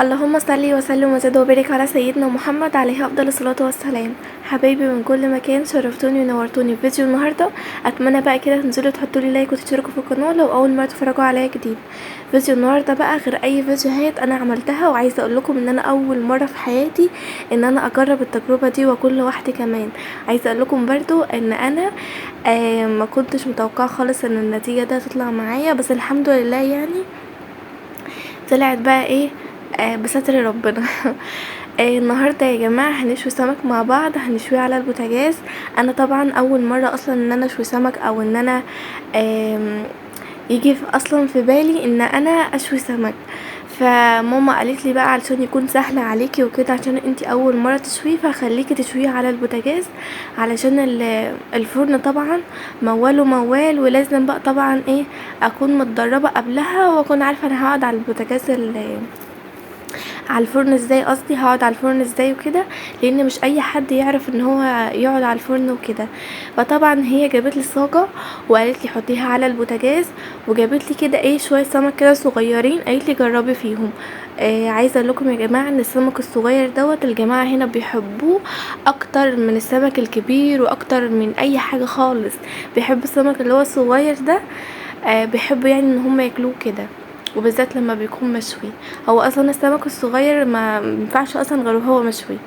اللهم صل وسلم وزد وبارك على سيدنا محمد عليه افضل الصلاة والسلام. حبايبي من كل مكان، شرفتوني ونورتوني في فيديو النهارده. اتمنى بقى كده تنزلوا تحطوا لي like وتشتركوا في القناة لو اول مرة تتفرجوا عليا جديد. فيديو النهارده بقى غير اي فيديوهات انا عملتها، وعايزه اقول لكم ان انا اول مرة في حياتي ان انا اجرب التجربة دي واكون لوحدي كمان. عايزه اقول لكم برضو ان انا ما كنتش متوقعه خالص ان النتيجة ده تطلع معايا، بس الحمد لله يعني طلعت بقى ايه بستر ربنا. النهارده يا جماعة هنشوي سمك مع بعض، هنشويه على البوتاجاز. انا طبعا اول مرة اصلا ان انا اشوي سمك، او ان انا يجي اصلا في بالي ان انا اشوي سمك. فماما قالت لي بقى علشان يكون سهل عليكي وكده، عشان انتي اول مرة تشويه فخليكي تشويه على البوتاجاز، علشان الفرن طبعا مواله موال، ولازم بقى طبعا ايه اكون متدربه قبلها واكون عارفه انا هقعد على البوتاجاز على الفرن ازاي، قصدي هقعد على الفرن ازاي وكده، لان مش اي حد يعرف ان هو يقعد على الفرن وكده. فطبعا هي جابت لي صاجه وقالت لي حطيها على البوتاجاز، وجابت لي كده ايه شوية سمك كده صغيرين، قالت لي جربي فيهم. عايزه اقول لكم يا جماعة ان السمك الصغير دوت الجماعة هنا بيحبوه اكتر من السمك الكبير واكتر من اي حاجة خالص. بيحبوا السمك اللي هو الصغير ده، بيحبوا يعني ان هم ياكلوه كده، وبالذات لما بيكون مشوي. هو اصلا السمك الصغير ما ينفعش اصلا غير هو مشوي.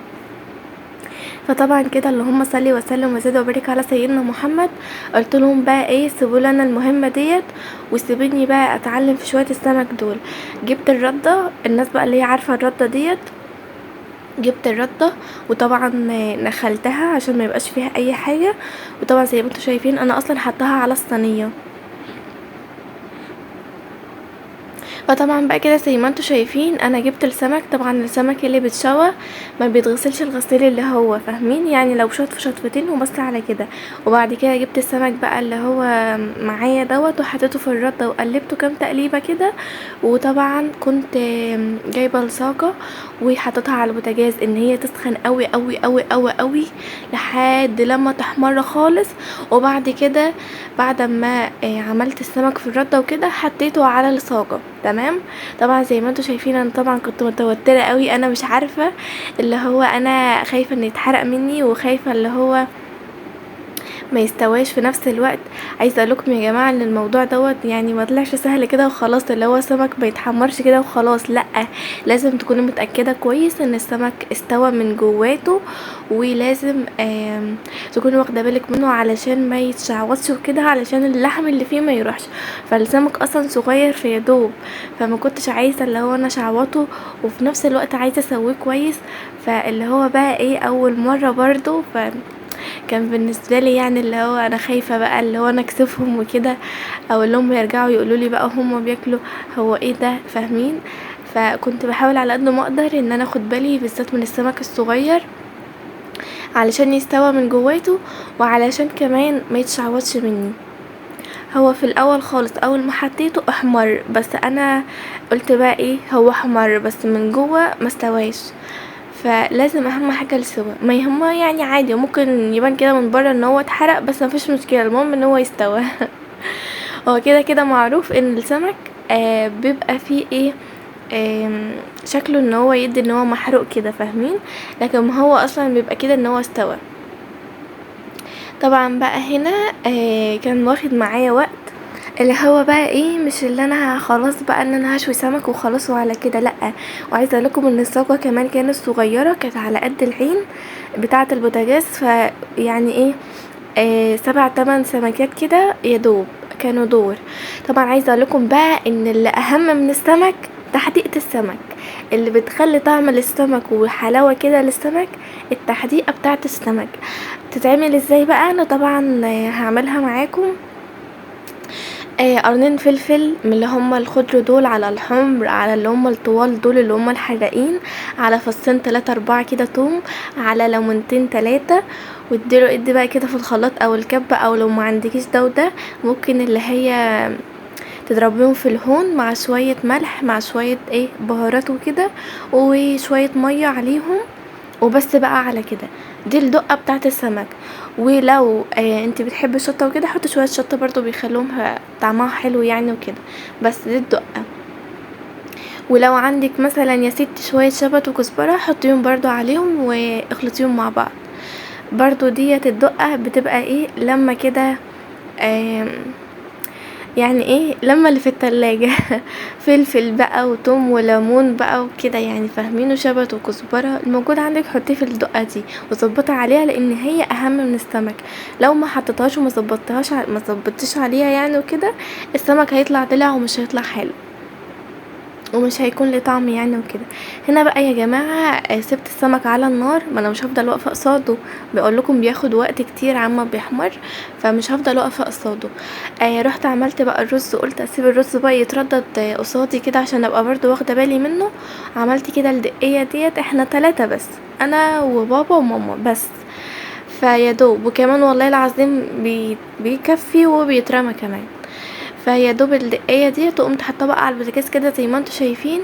فطبعا كده اللهم صلي وسلم وزد وبارك على سيدنا محمد. قلت لهم بقى ايه سيبوا لنا المهمة ديت وسيبوني بقى اتعلم في شوية السمك دول. جبت الردة، الناس بقى اللي هي عارفه الردة ديت، جبت الردة وطبعا نخلتها عشان ما يبقاش فيها اي حاجة. وطبعا زي ما انتم شايفين انا اصلا حطاها على الصينية. فطبعا بقى كده زي ما انتم شايفين انا جبت السمك. طبعا السمك اللي بيتشوى ما بيتغسلش الغسيل اللي هو فاهمين، يعني لو شطف شطفتين وبس على كده. وبعد كده جبت السمك بقى اللي هو معايا دوت وحطيته في الردة وقلبته كام تقليبه كده. وطبعا كنت جايبه الصاجه وحطيتها على البوتاجاز ان هي تسخن قوي قوي قوي قوي قوي لحد لما تحمر خالص. وبعد كده بعد ما عملت السمك في الردة وكده حطيته على الصاجه. تمام. طبعا زي ما انتم شايفين انا طبعا كنت متوترة قوي، انا مش عارفه اللي هو انا خايفة ان يتحرق مني، وخايفة اللي هو ما يستواش في نفس الوقت. عايزه اقول لكم يا جماعة ان الموضوع دوت يعني ما طلعش سهل كده وخلاص، اللي هو سمك ما يتحمرش كده وخلاص، لا لازم تكوني متاكدة كويس ان السمك استوى من جواته، ولازم تكوني واخده بالك منه علشان ما يتشعوطش وكده، علشان اللحم اللي فيه ما يروحش. فالسمك اصلا صغير في يدوب، فما كنتش عايزه اللي هو انا شعوطه، وفي نفس الوقت عايزه اسويه كويس. فاللي هو بقى ايه اول مرة برضو، ف كان بالنسبة لي يعني اللي هو انا خايفة بقى اللي هو انا اكسفهم وكده، او اللي هم يرجعوا يقولوا لي بقى هم بياكلوا هو ايه ده، فاهمين؟ فكنت بحاول على قد ما اقدر ان انا اخد بالي بالذات من السمك الصغير علشان يستوى من جواته، وعلشان كمان ما يتشعوطش مني. هو في الاول خالص اول ما حطيته احمر، بس انا قلت بقى ايه هو احمر بس من جوه ما استواش، فلازم اهم حاجة السوا. ما يهمه يعني عادي ممكن يبان كده من بره ان هو اتحرق، بس مفيش مشكلة، المهم ان هو يستوى. هو كده كده معروف ان السمك بيبقى فيه ايه شكله ان هو يدي ان هو محروق كده، فاهمين؟ لكن ما هو اصلا بيبقى كده ان هو استوى. طبعا بقى هنا كان واخد معايا وقت اللي هو بقى ايه مش اللي انا خلاص بقى ان انا هشوي سمك وخلاص وعلى كده، لا. وعايزه اقول لكم ان الصاجه كمان كانت صغيرة، كانت على قد العين بتاعه البوتاجاز، فيعني ايه 7-8 سمكات كده يدوب كانوا دور. طبعا عايزه اقول لكم بقى ان اللي اهم من السمك تحديقه السمك، اللي بتخلي طعم للسمك وحلاوة كده للسمك التحديقه بتاعه السمك. تتعمل ازاي بقى؟ انا طبعا هعملها معاكم. قرنين فلفل من اللي هم الخضر دول، على الحمر، على اللي هم الطوال دول اللي هم الحراقين، على فصين 3-4 كده توم، على ليمونتين 3، واديله ادي بقى كده في الخلاط او الكبه، او لو ما عندكيش ده وده ممكن اللي هي تضربيهم في الهون مع شوية ملح مع شوية ايه بهارات وكده، وشوية مية عليهم، وبس بقى على كده. دي الدقة بتاعه السمك. ولو انت بتحبي الشطه وكده حطي شوية شطه برضو، بيخلوها طعمها حلو يعني وكده. بس دي الدقة. ولو عندك مثلا يا ست شوية شبت وكزبرة حطيهم برضو عليهم واخلطيهم مع بعض. برضو ديت الدقة بتبقى ايه لما كده، يعني ايه لما اللي في التلاجة فلفل بقى وتوم وليمون بقى وكده يعني فاهمين، وشبت وكزبرة الموجود عندك حطيه في الدقة دي وظبطي عليها، لان هي اهم من السمك. لو ما حطيتهاش وما ظبطتهاش ما ظبطتيش عليها يعني وكده، السمك هيطلع دلع ومش هيطلع حلو ومش هيكون له طعم يعني وكده. هنا بقى يا جماعة، سبت السمك على النار، ما انا مش هفضل واقفة قصاده، بقول لكم بياخد وقت كتير عما بيحمر، فمش هفضل واقفة قصاده. رحت عملت بقى الرز، قلت اسيب الرز بقى يتردد قصادي كده عشان ابقى برضو واخده بالي منه. عملت كده الدقيه ديت، احنا 3 بس، انا وبابا وماما بس، فيا دوب، وكمان والله العظيم بيكفي وبيترمى كمان. فيا دوب الدقية ديت، وقمت حاطاه بقى على البوتاجاز كده زي ما انتوا شايفين.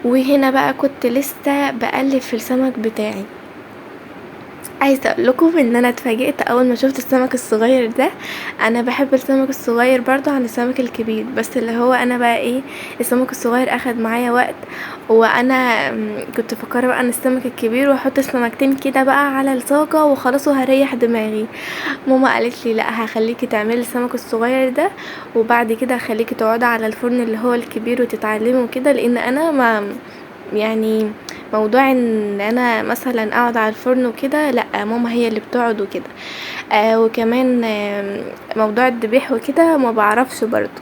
وهنا بقى كنت لسه بقلب في السمك بتاعي. عايزه اقول لكم ان انا اتفاجئت اول ما شفت السمك الصغير ده. انا بحب السمك الصغير برضو عن السمك الكبير، بس اللي هو انا بقى ايه، السمك الصغير اخد معايا وقت، وانا كنت فكرة بقى ان السمك الكبير واحط السمكتين كده بقى على الصاجه وخلاص وهريح دماغي. ماما قالت لي لا، هخليكي تعملي السمك الصغير ده وبعد كده هخليكي تقعدي على الفرن اللي هو الكبير وتتعلمي وكده، لان انا ما يعني موضوع ان انا مثلا اقعد على الفرن وكده لا، ماما هي اللي بتقعد وكده. وكمان موضوع الذبيح وكده ما بعرفش برضو،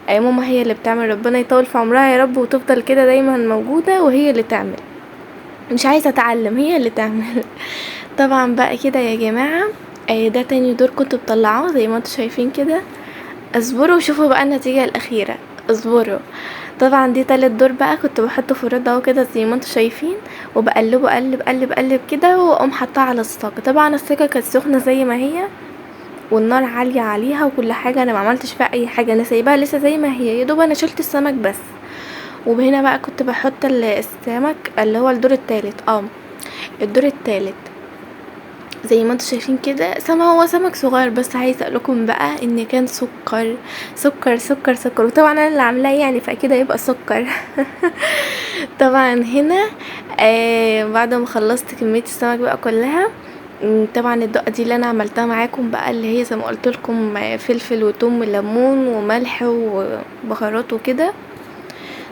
ماما هي اللي بتعمل، ربنا يطول في عمرها يا رب وتفضل كده دايما موجودة وهي اللي تعمل، مش عايزة اتعلم هي اللي تعمل. طبعا بقى كده يا جماعة، ده تاني دور كنت بطلعه زي ما انتوا شايفين كده. اصبروا وشوفوا بقى النتيجة الاخيرة، اصبروا. طبعا دي تالت دور بقى كنت بحطه في الرده اهو كده زي ما انتوا شايفين، وبقلبه قلب قلب قلب كده، واقوم حاطاه على الصاجه. طبعا الصاجه كانت سخنة زي ما هي والنار عالية عليها وكل حاجة، انا ما عملتش فيها اي حاجة، انا سايباها لسه زي ما هي، يا دوب انا شلت السمك بس. وهنا بقى كنت بحط السمك اللي هو الدور التالت، الدور التالت زي ما انتوا شايفين كده. هو سمك صغير، بس عايزه اقول لكم بقى ان كان سكر سكر سكر سكر، وطبعا انا اللي عاملاه يعني فاكيد هيبقى سكر. طبعا هنا بعد ما خلصت كمية السمك بقى كلها، طبعا الدقة دي اللي انا عملتها معاكم بقى اللي هي زي ما قلت لكم فلفل وتوم وليمون وملح وبهارات وكده.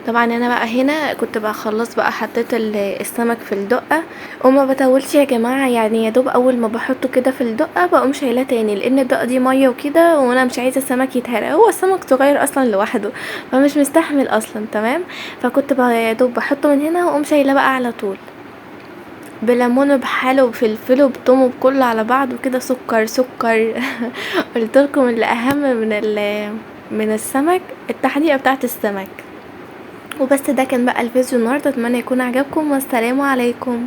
طبعا انا بقى هنا كنت بقى خلاص بقى حطيت السمك في الدقة، وما بطولش يا جماعة، يعني يا دوب اول ما بحطه كده في الدقة بقوم شايلاه تاني، لان الدقة دي مية وكده، وانا مش عايزه السمك يتهرى، هو السمك صغير اصلا لوحده فمش مستحمل اصلا، تمام. فكنت بقى يا دوب بحطه من هنا واقوم شايلاه بقى على طول بليمونه بحاله وبفلفله وبتومه بكله على بعض وكده، سكر سكر. قلت لكم اللي اهم من السمك التحديقه بتاعه السمك. وبس ده كان بقى الفيديو النهارده، اتمنى يكون عجبكم، والسلام عليكم.